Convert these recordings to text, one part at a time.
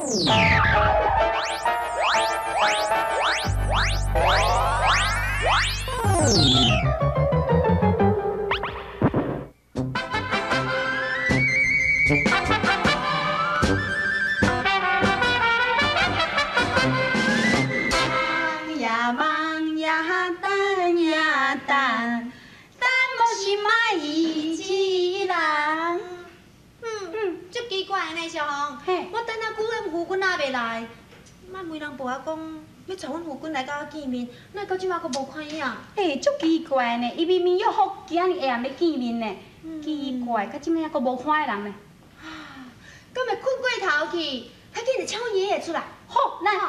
忙呀忙呀等呀等，等无心爱一人。嗯，足奇怪呢，小红。我等啊久，阮夫君也袂来。莫媒人婆仔讲欲带阮夫君来佮我见面，哪会到这马阁无看影？欸，足奇怪呢，伊明明约好今仔日下暗欲见面呢，奇怪，到这马阁无看彼人呢。啊，敢会睏过头去？较紧就请阮爷爷出来。好，来，有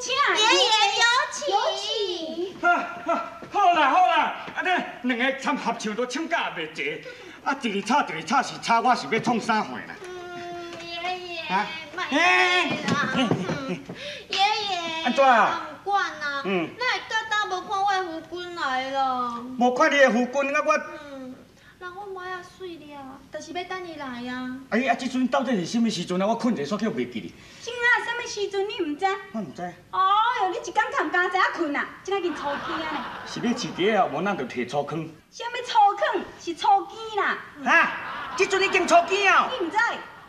请爷爷有请。有请。好啦好啦，啊你两个参合唱都唱甲也袂齐，啊一日吵一日吵是吵，我是欲创啥货啦？爷爷，莫啦，爷爷，按怎啊？我毋管啊，哪会到今无看我的夫君来咯？无看你的夫君，啊我。人阮妈仔媠了，就是欲等伊来啊。哎啊，这阵到底是啥物时阵啊？我睏者煞叫袂记哩。这啊，啥物时阵你毋知？我毋知。哦哟，你一工较毋敢知影睏啊？这仔紧粗更啊呢。是欲饲鸡啊，无咱就提粗糠。啥物粗糠？是粗更啦。哈？这阵已经粗更啊？你毋知？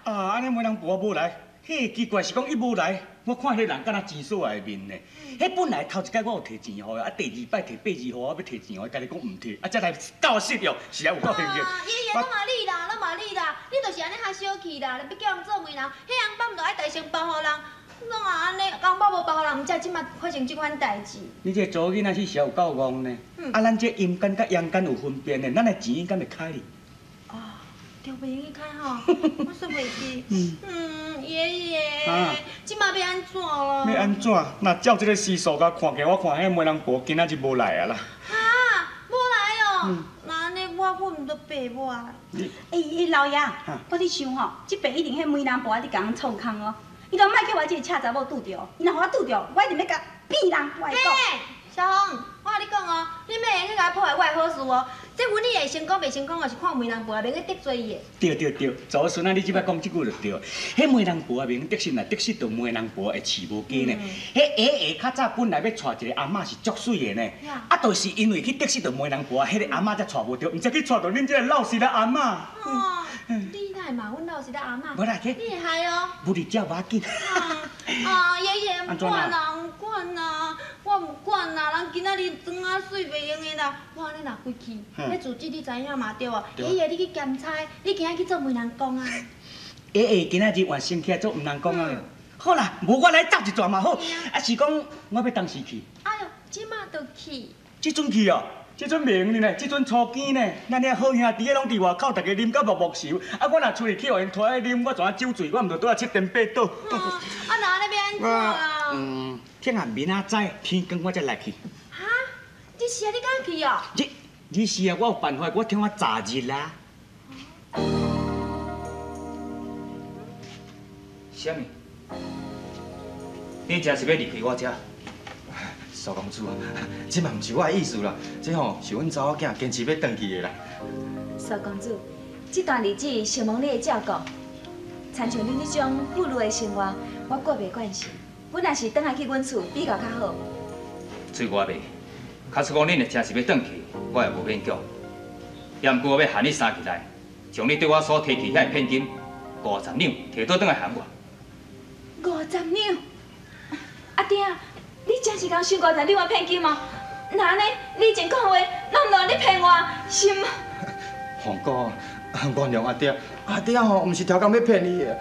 啊，按呢媒人婆无来，彼奇怪是讲伊无来，我看彼人敢若钱索的面呢。彼本来头一摆我有提钱予伊，啊第二摆提八字予我，欲提钱予伊，家己讲毋提，啊才来到失约，是啊有够现实。爷爷，拢嘛你啦，拢嘛你啦，你就是按呢较小气啦，欲叫人做媒人，彼红包毋著爱代先包予人，拢也按呢，红包无包予人，才这马发生这款代志。你这查某囡仔是有够戆呢。啊，咱这阴间佮阳间有分别呢，咱的钱应该会开哩。对，袂用去开吼，我煞袂记。嗯，爷爷，这马欲按怎咯？欲按怎？若照这个时数共看起，我看彼媒人婆今仔日无来啊啦。哈，无来哦。那按呢，我粉毋著白抹。欸，老爷，我咧想吼，这摆一定彼媒人婆伫共阮创空哦。伊都莫叫我这个赤查某拄著，伊若予我拄著，我一定欲共变人，我会讲。小红，我共你讲哦，你欲用去共破坏我的好事哦。这婚礼会成功袂成功哦，是看媒人婆袂用去得罪伊的。对对对，祖孙啊，你这摆讲这句就对。彼媒人婆啊，袂用得失，若得失著媒人婆会饲无鸡呢。彼下下较早本来欲娶一个阿嬷是足媠的呢，啊，就是因为去得失著媒人婆，彼个阿嬷才娶无著，毋才去娶著恁这个老实的阿嬷。哦，你哪会骂阮老实的阿嬷？无啦，你会害哦。无伫遮无要紧。啊，爷爷，毋管啦，毋管啦，我毋管啦，人今仔日妆啊媠袂用的啦，我按呢若回去，彼住址你知影嘛对无？爷爷，你去兼差，你今仔去做媒人公啊？爷爷今仔日换身起来做媒人公啊？好啦，无我来走一转嘛好。啊是讲我欲当时去。哎哟，这马就去。这阵去哦，这阵袂用呢，这阵粗更呢，咱遐好兄弟仔拢伫外口，逐家啉甲目目熟。啊，我若出去去予𪜶拖去啉，我怎啊酒醉？我毋著拄仔七颠八倒。啊，那按呢欲按怎啦？嗯，听下明仔载天光我才来去。哈？你是啊？你敢去哦？你是啊？我有办法，我听我查日啦。啥物？你真是欲离开我遮？苏公子啊，这嘛毋是我的意思啦，这吼是阮查某囝坚持欲转去的啦。苏公子，这段日子承蒙你的照顾，亲像恁这种妇女的生活，我过袂惯势。阮还是转来去阮厝比较较好。水我袂，假使讲恁会真是欲转去，我也无勉强。也毋过我欲限你三期内，将你对我所提起遐个骗金50两提倒转来还我。50两？阿爹。你真是共收50两的骗金吗？那按呢，你以前讲话，拢毋当你骗我，是毋？凤哥，原谅阿爹，阿爹吼毋是超工欲骗你的，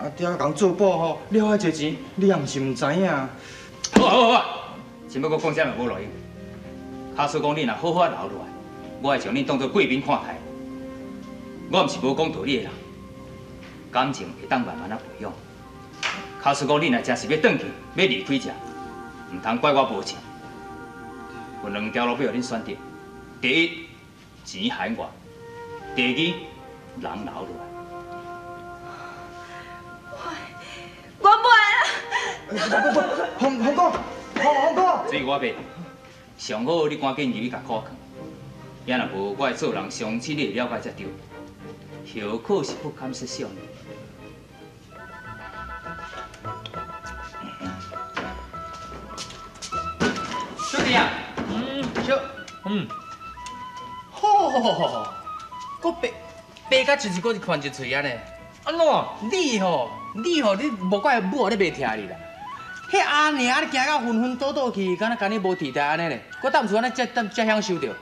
阿爹共做保吼，了遐济钱，你也毋是毋知影。好啊好啊，先欲阁讲啥嘛无路用。假使讲你若好好留落来，我会将恁当作贵宾看待。我毋是无讲道理的人，感情会当慢慢仔培养。假使讲你若真是欲转去，欲离开遮。毋通怪我无情，有两条路欲予恁选择：第一，钱还我；第二，人留落来。我袂啦！洪洪哥，洪洪哥，所以我袂，上好你赶紧入去共苦劝，也若无我的做人，相信你会了解才对。后果是不堪设想的。嗯。吼，阁白白甲像是阁是番一喙按呢。按怎？你吼，你吼，你无怪母后咧袂听你啦。彼阿娘你行到昏昏倒倒去，敢若敢你无伫台按呢咧？阁踮厝按呢才才享受著。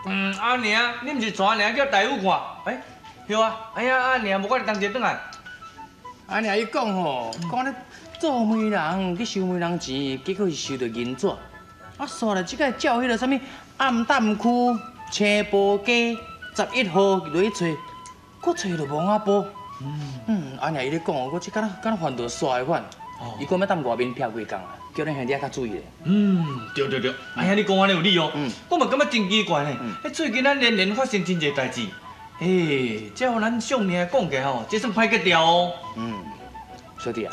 嗯，阿娘，你毋是带阿娘叫大夫看？欸，对啊，哎呀，阿娘无怪你同齐转来。阿娘伊讲吼，讲咧做媒人去收媒人钱，结果是收著银纸。啊，煞来这个照彼个啥物暗淡区青埔街11号落去揣，阁揣著墓仔埔。嗯，阿娘伊咧讲，我这敢若敢若犯著煞的款。伊讲欲踮外面徛几工啊，叫恁兄弟较注意咧。嗯，对对对，哎呀，你讲按呢有理哦。我嘛感觉真奇怪呢。最近咱连连发生真济代志，嘿，照咱上年讲起来吼，这算歹格调哦。嗯，小弟啊，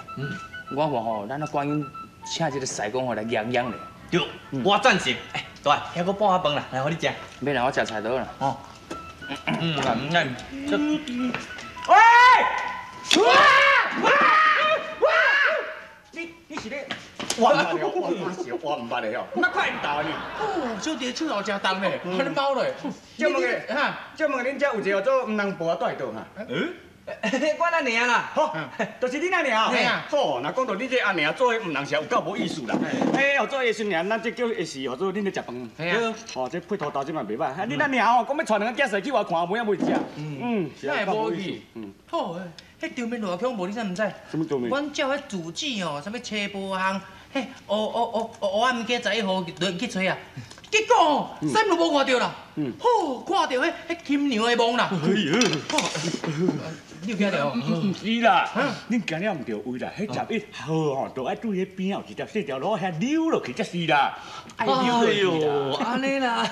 我看吼，咱赶紧请这个师公吼来验验咧。对，我赞成。哎，大，遐阁半碗饭啦，来，予你食。免啦，我食菜就好啦。哦。嗯，嗯，这。喂！哇！哇！哇！你是咧？我毋捌的，我毋捌的哦，那快到呢？哦，小弟手头真重咧，快点包落。借问个，哈，借问恁遮有一个做黄人婆仔住佗哈？嗯，我阿娘啦，好，就是恁阿娘。好，若讲到你这阿娘做的黄人是有够无意思啦。哎，做的新娘，咱这叫是号做恁咧食饭。对。哦，这配土豆这嘛袂歹。啊，恁阿娘哦，讲欲带两个囝婿去外看，无影袂食。嗯，哪会无去？嗯。好，彼场面偌恐怖，你敢毋知？什么场面？阮照彼住址哦，啥物车埔巷，彼乌乌乌乌暗街11号落去揣啊，结果哦，啥物都无看著啦。好，看著彼彼亲娘的墓啦。哎呦！你有惊著？毋是啦，恁行了毋对位啦。彼11号吼，就爱对彼边有一条细条路遐溜落去才是啦。哎呦，按呢啦。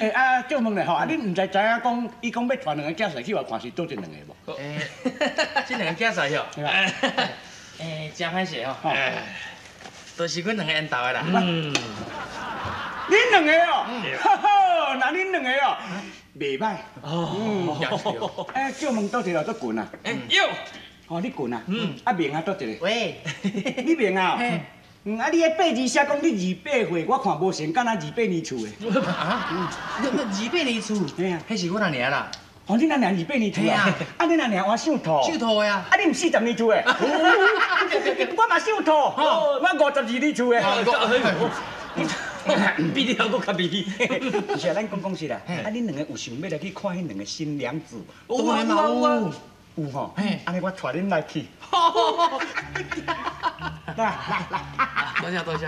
欸啊，借问咧吼，啊，恁毋知知影讲，伊讲欲带两个囝婿去外看是佗一两个无？欸，这两个囝婿哟。欸，真歹势吼。就是阮两个缘投的啦。嗯。恁两个哦，哈哈，那恁两个哦，袂歹。哦。欸，借问佗一个做近啊？欸，有。哦，你近啊？嗯。啊，明啊，佗一个？喂。你明啊？嗯，啊，你彼八字写讲你28岁，我看无成，敢若28年厝的。啊？28年厝？嘿啊，彼是阮阿娘啦。哦，你阿娘28年厝啊？啊，你阿娘我属兔。属兔的啊？啊，你毋40年厝的？我嘛属兔，我52年厝的。比你还阁较美。是啊，咱讲讲实啦，啊，恁两个有想欲来去看彼两个新娘子？有啊有啊有吼，按呢我带恁来去。来来来，多谢多谢。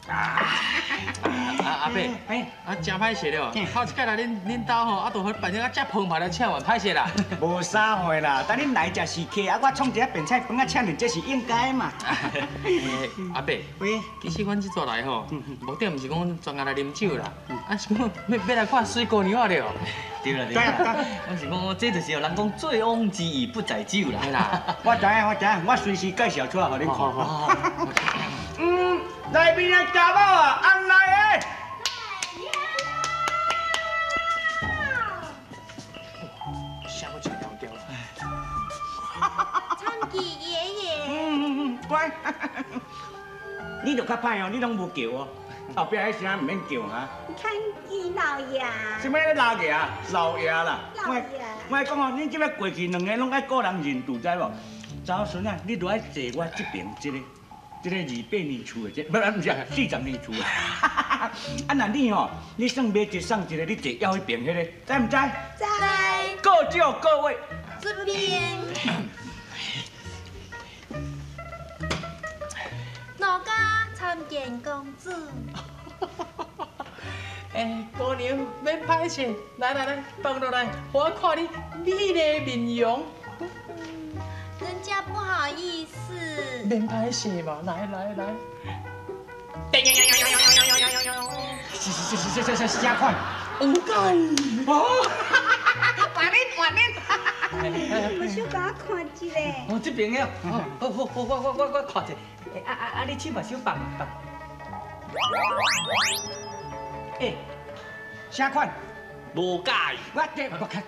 啊阿伯，啊真歹势了，头一摆来恁兜吼，啊都办成啊遮澎湃来请完，歹势啦。无啥货啦，等恁来食是客，啊我创一下便菜饭啊请恁，这是应该嘛。阿伯，喂，其实阮这阵来吼，目的毋是讲专工来啉酒啦，啊是讲欲来看媠姑娘了。对啦对啦，我是讲这就是人讲醉翁之意不在酒啦。嘿啦，我知影我知影，我随时介绍出来予恁看。嗯，内面的查某啊，按来的。声阁真调调。参见爷爷。嗯，乖。你就较歹哦，你拢无叫哦，后壁彼声毋免叫哈。参见老爷。啥物老爷？老爷啦。老爷。我讲哦，恁这摆过去两个拢爱顾人认度，知无？查某孙仔，你著爱坐我这边这个。这个28年厝的，这不毋是40年厝的。啊，若你吼，你算买一送一个，你坐腰彼边彼个，知毋知？知。各就各位。这边。奴家参见公子。欸，姑娘免歹势，来来来，放落来，予我看你美丽的面容。人家不好意思。免歹势嘛，来来来。是是是是是是啥款？有介哦，换恁换恁。我小共我看一下。哦，这边的哦，好好好，我看一下。啊啊啊！你手把手放放。欸，啥款？无介意。我这我看。